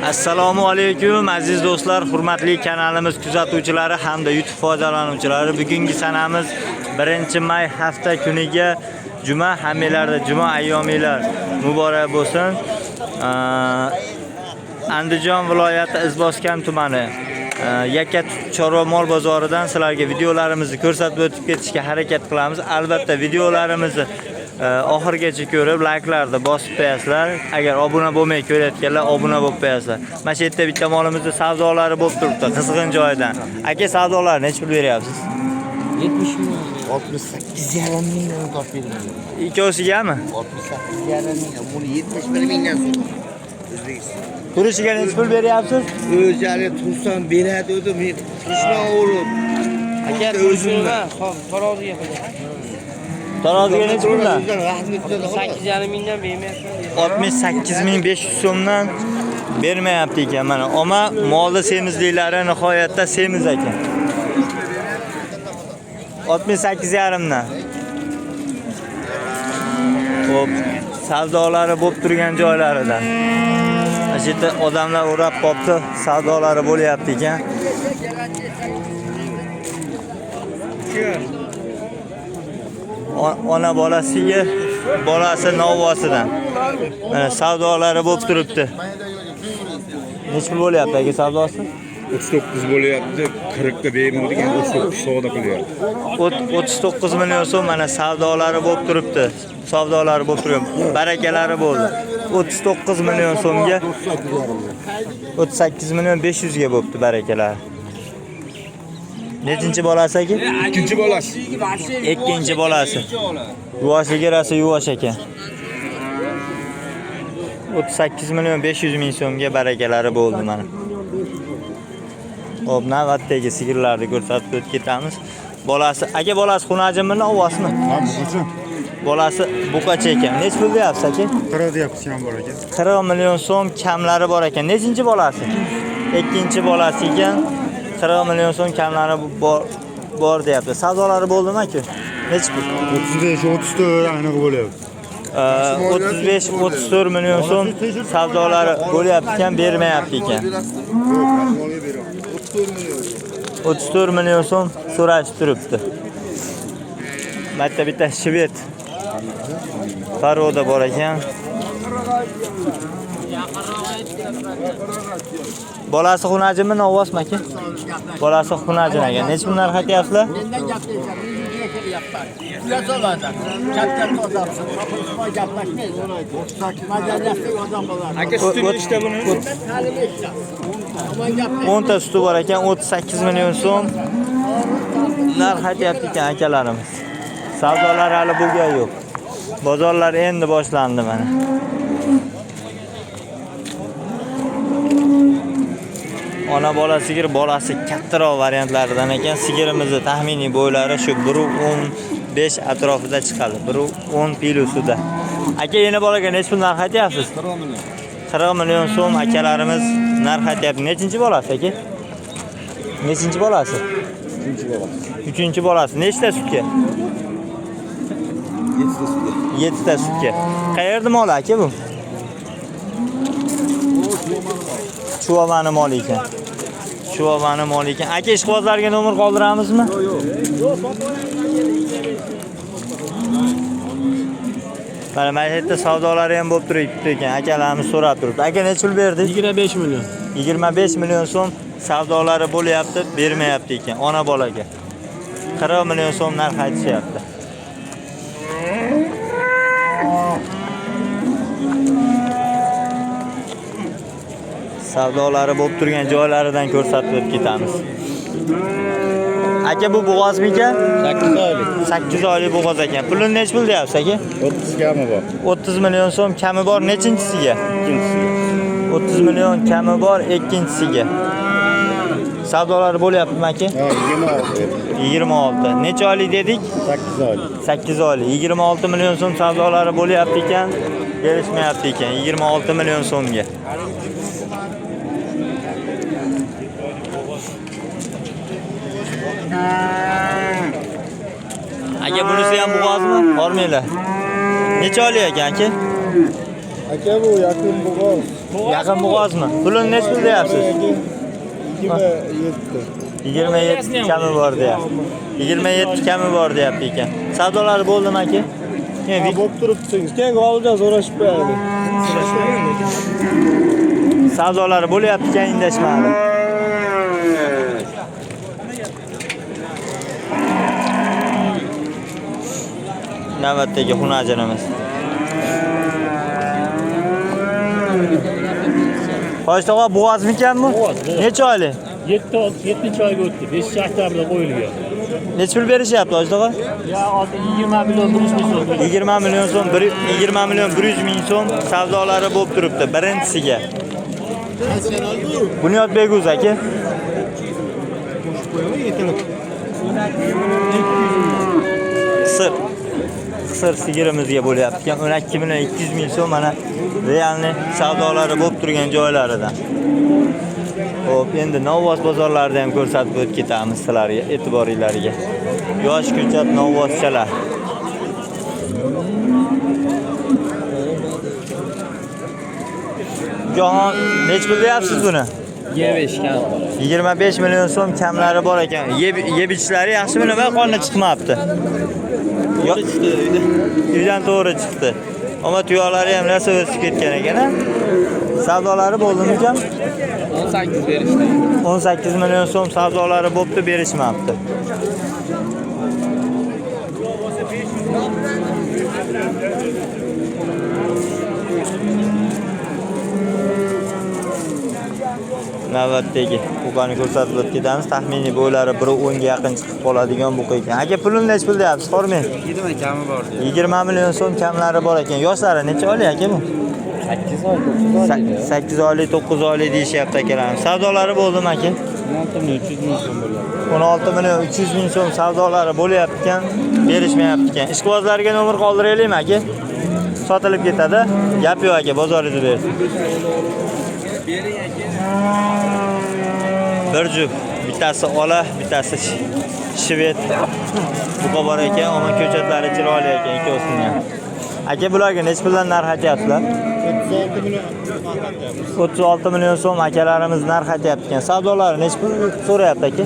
Assalomu alaykum aziz do'stlar, hurmatli kanalimiz kuzatuvchilari hamda YouTube foydalanuvchilari. Bugungi sanamiz 1-may hafta kuniga juma, hammanglarda juma ayyominglar muborak bo'lsin. Andijon viloyati Izboskan tumani Yakkatuk chorva mol bozoridan sizlarga videolarimizni ko'rsatib o'tib ketishga harakat qilamiz. Albatta videolarimizni oxirigacha ko'rib, layklarni bosib qo'yasizlar. Agar obuna bo'lmay ko'rayotganlar obuna bo'lib qo'yasizlar. Mana shu yerda bitta molimizni savdolari bo'lib turibdi, qizg'in joyidan. Aka, savdolar necha pul beryapsiz? 70 million. 68,5 mingdan topib berdim. Ikkovsigami? 68,5 mingdan. Buni 71 mingdan so'radi. O'zbekiston. Turishiga necha pul beryapsiz? O'zi hali tursam beradi o'zi, men turishman o'g'lim. Aka, o'zimdan. Hop, taroziga qo'ying. Taroziga necha puldan? 8,5 mingdan bermayapman. 68 500 so'mdan bermayapti ekan mana. Oma molni semizliklari nihoyatda semiz ekan. 68,5 dan. Xo'p, savdolari bo'lib turgan joylaridan. Mana shu yerda odamlar o'rab qopti, savdolari bo'lyapti ekan. Ona bola sigir, bolasi novvosidan. Mana savdolari bo'lib turibdi. Necha pul bo'lyapti aka savdosi? 39 bo'lyapti, 40 ga bermadik, endi 39 savdo qilyapti. 39 million so'm mana savdolari bo'lib turibdi. Savdolari bo'lib turibdi. Barakalari bo'ldi. 39 million so'mga 38 million 500 ga bo'pti barakalari. Nechinchi bolasi aka? Ikkinchi bolasi. Ikkinchi bolasi. Yuvoshligi rosa yuvosh ekan. 38 million 500 ming so'mga barakalari bo'ldi mana. Xo'p, navbatdagi sigirlarni ko'rsatib o'tib ketamiz. Bolasi, aka bolasi xunajimmi, novvosmi? Ha, buqacha. Bolasi buqacha ekan. Necha pul deyapsiz aka? 40 deyapsiz ham bor ekan. 40 million so'm kamlari bor ekan. Nechinchi bolasi? Ikkinchi bolasi ekan. 40 million so'm kamlari bor deyapti. Savdolari bo'ldimi aka? Necha pul? 35, 34 aniq bo'lyapti. 35 34 million so'm savdolari bo'lyapti ekan, bermayapti ekan. 34 million so'm so'rashib turibdi. Bitta bitta shved paroda bor ekan. Bolasi xunajinmi, novvosmi aka? Bolasi xunajin ekan. Necha pul narx aytyapsizlar? Aka suti nechta buni? 10 ta suti bor ekan, 38 million so'm narx aytyapti ekan akalarimiz. Savdolar hali bo'lgan yo'q. Bozorlar endi boshlandi mana. Ona bola sigir, bolasi kattaroq variantlaridan ekan. Sigirimizni taxminiy bo'ylari shu 1.15 atrofida chiqadi. 1.10 plusida. Aka, yana bolaga necha pul narx aytyapsiz? 40 million. 40 million so'm akalarimiz narx aytyapti. Nechinchi bolasi aka? Nechinchi bolasi? Uchinchi bolasi. Uchinchi bolasi. Nechta sutga? 7 ta sutga. 7 ta sutga. Qayerda moli aka bu? Chuvovani moli ekan. Chuvovani moli ekan. Aka, ishqibozlarga nomer qoldiramizmi? Yo'q, yo'q. Mana mana yerda savdolari ham bo'lib turibdi ekan. Akalarimiz so'rab turibdi. Aka, necha pul berdingiz? 25 million. 25 million so'm savdolari bo'lyapti, bermayapti ekan ona bolaga. 40 million so'm narx aytishyapti. Savdolari bo'lib turgan joylaridan ko'rsatib o'tib ketamiz. Aka, bu bo'g'ozmikan? 8 oylik. 8 oylik bo'g'oz ekan. Pulini necha pul deyapsiz aka? 30 kami bor. 30 million so'm kami bor. Nechinchisiga? Ikkinchisiga. 30 million kami bor, ikkinchisiga. Savdolari bo'lyaptimi aka? Ha, 26. 26. Necha oylik dedik? 8 oylik. 8 oylik. 26 million so'm savdolari bo'lyapti ekan, berishmayapti ekan. 26 million so'mga. Aka, bunisi ham bo'g'ozmi? Hormanglar. Necha oylik ekan aka? Aka, bu yakun bo'g'oz. Yaqin bo'g'ozmi? Pulini necha pul deyapsiz? 27. 27 kami bor deyapti. 27 kami bor deyapti ekan. Savdolari bo'ldimi aka? Bo'lib turibdingiz. Keyin olgan so'rashib qo'yadi. Savdolari bo'lyapti ekan, indashmadi. Navbatdagi xunajanimiz. Hoji tog'a, bo'g'ozmikan bu? Necha oylik? 7 oyga o'tdi. 5 oktyabrda qo'yilgan. Necha pul berishyapti Hoji tog'a? Ya 20 million 100 ming so'm. 20 million so'm, 20 million 100 ming so'm savdolari bo'lib turibdi birinchisiga. Bunyodbek o'z aka. Qisir sigirimizga bo'lyapti ekan. 12 million 200 ming so'm mana realni savdolari bo'lib turgan joylaridan. Xo'p, endi Novvos bozorlarida ham ko'rsatib o'tib ketamiz sizlarga, e'tiboringlarga. Yosh ko'chat novvoschalar. Jahon, necha pul deyapsiz buni? 25 kam. 25 million so'm kamlari bor ekan. Yeb ichishlari yaxshimi, nima qonni chiqmabdi? To'g'ri chiqdi uydan. Uydan to'g'ri chiqdi. Ammo tuyoqlari ham rosa o'sib ketgan ekan, a? Savdolari bo'ldimi ekan? 18 berishdi. 18 million so'm savdolari bo'pti, berishmabdi. Navbatdagi buqani ko'rsatib o'tib ketamiz. Taxminiy bo'ylari 1.10 ga yaqin chiqib qoladigan buqa ekan. Aka, pulini necha pul deyapsiz? Hormang. 20 kami bor deyapti. 20 million so'm kamlari bor ekan. Yoshlari necha oylik aka bu? 8 oy, 9 oy. 8 oylik, 9 oylik deyishyapti akalarimiz. Savdolari bo'ldimi aka? 16 million 300 ming so'm bo'lyapti. 16 million 300 ming so'm savdolari bo'lyapti ekan, berishmayapti ekan. Ishqibozlarga nomer qoldiraylikmi aka? Sotilib ketadi. Gap yo'q aka, bozoringizni bersin. Bir juft, bittasi ola, bittasi shved. Buqa bor ekan, ammo ko'chatlari chiroyli ekan ikkovsini ham. Aka, bularga necha puldan narx aytyapsizlar? 36 million. 36 million so'm akalarimiz narx aytyapti ekan. Savdolari necha pul so'rayapti aka?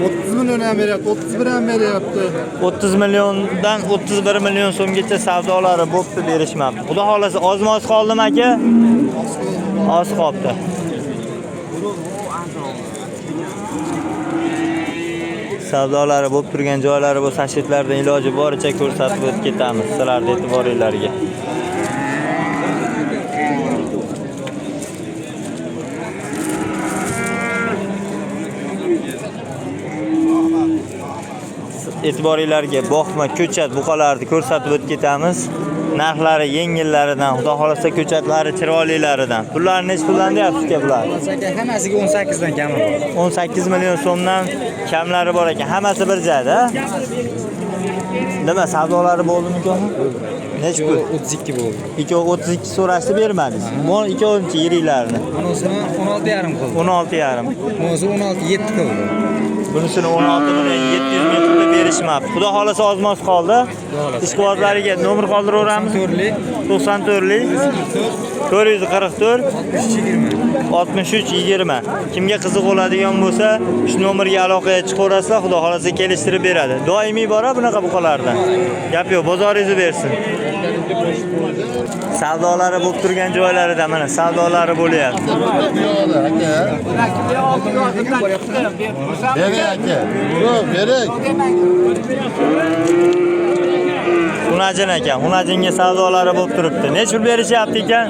30 million ham beryapti, 31 ham beryapti. 30 milliondan 31 million so'mgacha savdolari bo'pti, berishmabdi. Xudo xolasa ozmi-oz qoldimi aka? Oz qolibdi. Savdolari bo'lib turgan joylari bu sashetlardan iloji boricha ko'rsatib o'tib ketamiz sizlarning e'tiboringlarga. E'tiboringlarga boqma ko'chat buqalarni ko'rsatib o'tib ketamiz. Narxlari yengillaridan, xudo xolasa ko'chatlari chiroylilaridan. Pullar necha puldan deyapsiz aka bular? Hammasiga 18 dan kami bor. 18 million so'mdan kamlari bor ekan. Hammasi bir joyda. Nima savdolari bo'ldimi ekan? Necha pul? 32 bo'ldi. Ikkovi 32 so'rashdi, bermadingiz. Mol ikkovinchi yiriklarini. Bunisini 16,5 qildi. 16,5. Bunisi 16,7 qildi. Bunisini 16 million 700 ming qilib berishmabdi. Xudo xolasa ozmoz qoldi. Ishqibozlariga nomer qoldiraveramiz. 94lik 444 63 20. Kimga qiziq bo'ladigan bo'lsa, shu nomerga aloqaga chiqaverasizlar, xudo xolasa kelishtirib beradi. Doimiy bora bunaqa buqalardan. Gap yo'q, bozoringizni bersin. Savdolari bo'lib turgan joylarida mana savdolari bo'lyapti. Bering aka. Yo'q, bering. Xunajin ekan, Xunajinga savdolari bo'lib turibdi. Necha pul berishyapti ekan?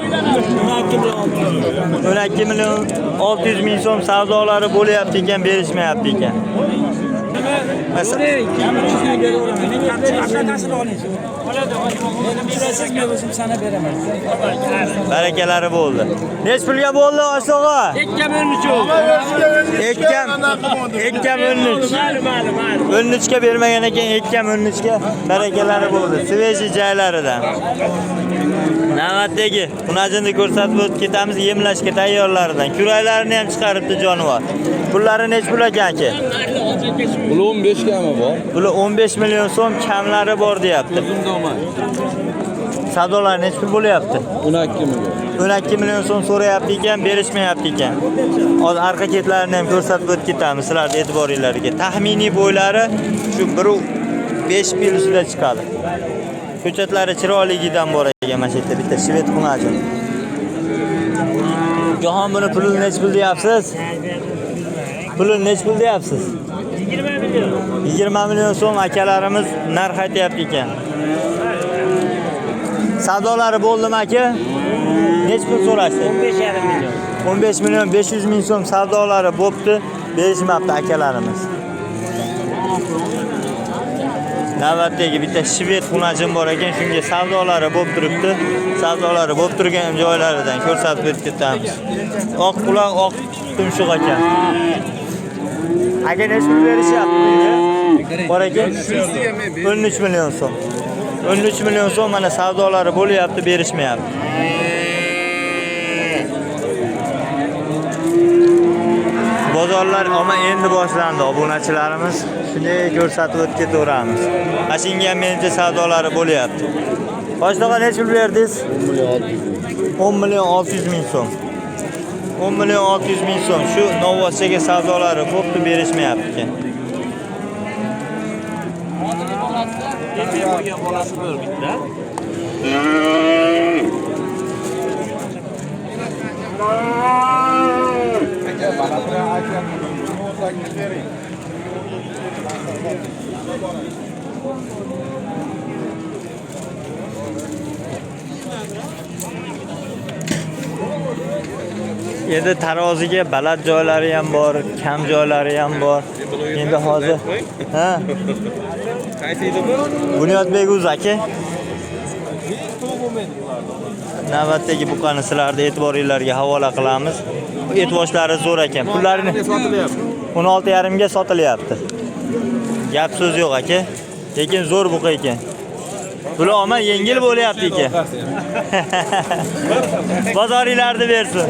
12 million 600 ming so'm savdolari bo'lyapti ekan, berishmayapti ekan. Barakalari bo'ldi. Necha pulga bo'ldi oshlig'i? 2.13 oldu. 2.13. 13 ga bermagan ekan, 2.13 ga barakalari bo'ldi. Svejiy joylaridan. Navbatdagi Xunajinni ko'rsatib o'tib ketamiz, yemlashga tayyorlaridan. Kuraklarini ham chiqaribdi jonivor. Pullari necha pul ekan aka? Puli 15 kami bor. Puli 15 million so'm kamlari bor deyapti. Savdolar necha pul bo'lyapti? 12 million. 12 million so'm so'rayapti ekan, berishmayapti ekan. Hozir arqa ketlarini ham ko'rsatib o'tib ketamiz sizlarning e'tiboringizga. Taxminiy bo'ylari shu 1.5 plusida chiqadi. Ko'chatlari chiroyligidan bor ekan mana shu yerda bitta shved xunachi. Jahon, buni pulini nechi pul deyapsiz? Pulini nechi pul deyapsiz? 20 million. 20 million so'm akalarimiz narx aytyapti ekan. Savdolari bo'ldimi aka? Nechi pul so'rashdi? 15,5 million. 15 million 500 ming so'm savdolari bo'pti, berishmabdi akalarimiz. Navbatdagi bitta shved xunajin bor ekan, shunga savdolari bo'lib turibdi. Savdolari bo'lib turgan joylaridan ko'rsatib o'tib ketamiz. Oq quloq, oq tumshuq ekan. Aka, necha pul berishyapti bunga? Bor ekan? 13 million so'm. 13 million so'm mana savdolari bo'lyapti, berishmayapti. Bozorlar ama endi boshlandi obunachilarimiz. Shunday ko'rsatib o'tib ketaveramiz. Mana shunga ham menimcha savdolari bo'lyapti. Boshlig'a necha pul berdingiz? 10 million 600 ming so'm. 10 million 600 ming so'm. Shu novvoschaga savdolari bo'pti, berishmayapti ekan. Bo'lgan bolasi bor bitta. Endi taroziga baland joylari ham bor, kam joylari ham bor. Endi hozir ha? Bunyodbek o'z aka. Navbatdagi buqani sizlarni e'tiboringizga havola qilamiz. E'tiboshlari zo'r ekan. Pullarini 16,5 ga sotilyapti. Gap so'z yo'q aka. Lekin zo'r buqa ekan. Bular omad yengil bo'lyapti ekan. Bozoringlarni bersin.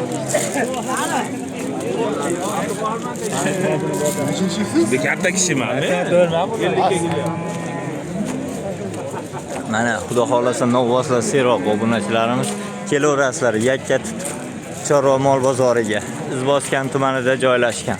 Katta kishiman. Mana xudo xolasa novvoslar seroq obunachilarimiz kelaverasizlar yakka tutib chorva mol bozoriga. Izboskan tumanida joylashgan.